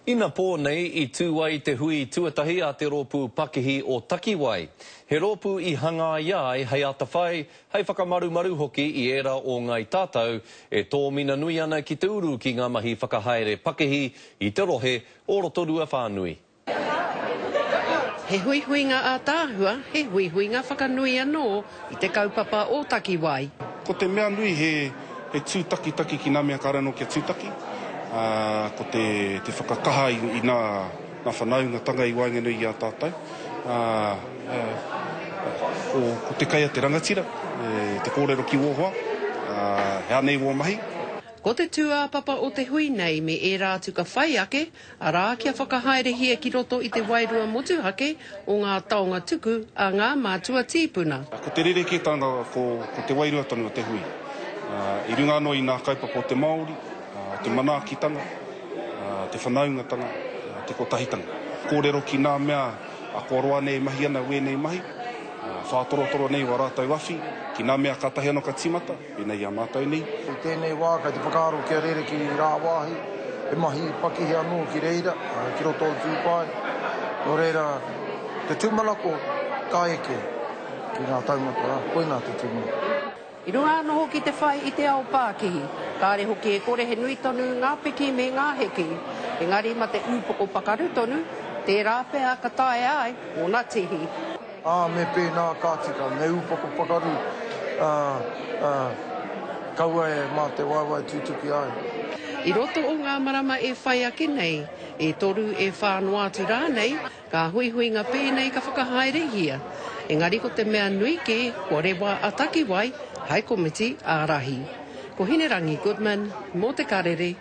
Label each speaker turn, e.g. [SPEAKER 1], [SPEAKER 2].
[SPEAKER 1] Inapō nei i tū ai te hui tuatahi a te rōpū pakihi o Takiwai. He rōpū i hangaia ai hei atawhai, hei whakamarumaru hoki i ērā o Ngāi Tātou e tōmina nui ana ki te uru ki ngā mahi whakahaere pakihi i te rohe o Rotorua whānui.
[SPEAKER 2] He huihuinga ātaahua, he huihuinga whakanui anō i te kaupapa o Takiwai.
[SPEAKER 3] Ko te mea nui he he tūtakitaki ki ngā mea kāre anō kia tūtaki, ā, ko te te whakakaha i i ngā ngā whanaungatanga i waenganui i a tātou, ā, ko ko te kai a te rangatira, te kōrero ki wō hoa, ā, he anei wō mahi.
[SPEAKER 2] Ko te tūāpapa o te hui nei me ērā atu ka whai ake, arā kia whakahaerehia ki roto i te wairua motuhake o ngā taonga tuku a ngā mātua tīpuna.
[SPEAKER 3] Ko te rerekētanga ko te wairua tonu o te hui. I runga anō i ngā kaupapa o te Māori, te manaakitanga, te whanaungatanga, te kotahitanga. Kōrero ki ngā mea kua roa nei e mahi ana wēnei mahi, whātorotoro nei wā rātou awhi ki ngā mea kātahi anō ka tīmata. Pēnei i a mātou nei.
[SPEAKER 4] I tēnei wā kei te whakaaro kia rere ki rāwāhi, he mahi pakihi anō ki reira, ki roto o Tūpae. Nō reira, te tūmanako ka eke ki ngā taumata rā, koinā te tūmanako.
[SPEAKER 2] I runga anō hoki te whai i te ao pākihi, kāre hoki e kore he nui tonu ngā piki me ngā heke, engari ma te ūpoko pakaru tonu, tērā pea ka taea ai ōna tihi.
[SPEAKER 4] Ā, me pēnā ka tika, me ūpoko pakaru, ā, ā, kaua e mā te waewae tūtuki ai.
[SPEAKER 2] I roto o ngā marama e whai ake nei, e toru, e whā noa atu rānei, ka huihuinga pēnei ka whakahaerehia. Engari ko te mea nui kē, kua rewa a Takiwai hai komiti ārahi. Ko Hinerangi Goodman, mō Te Karere.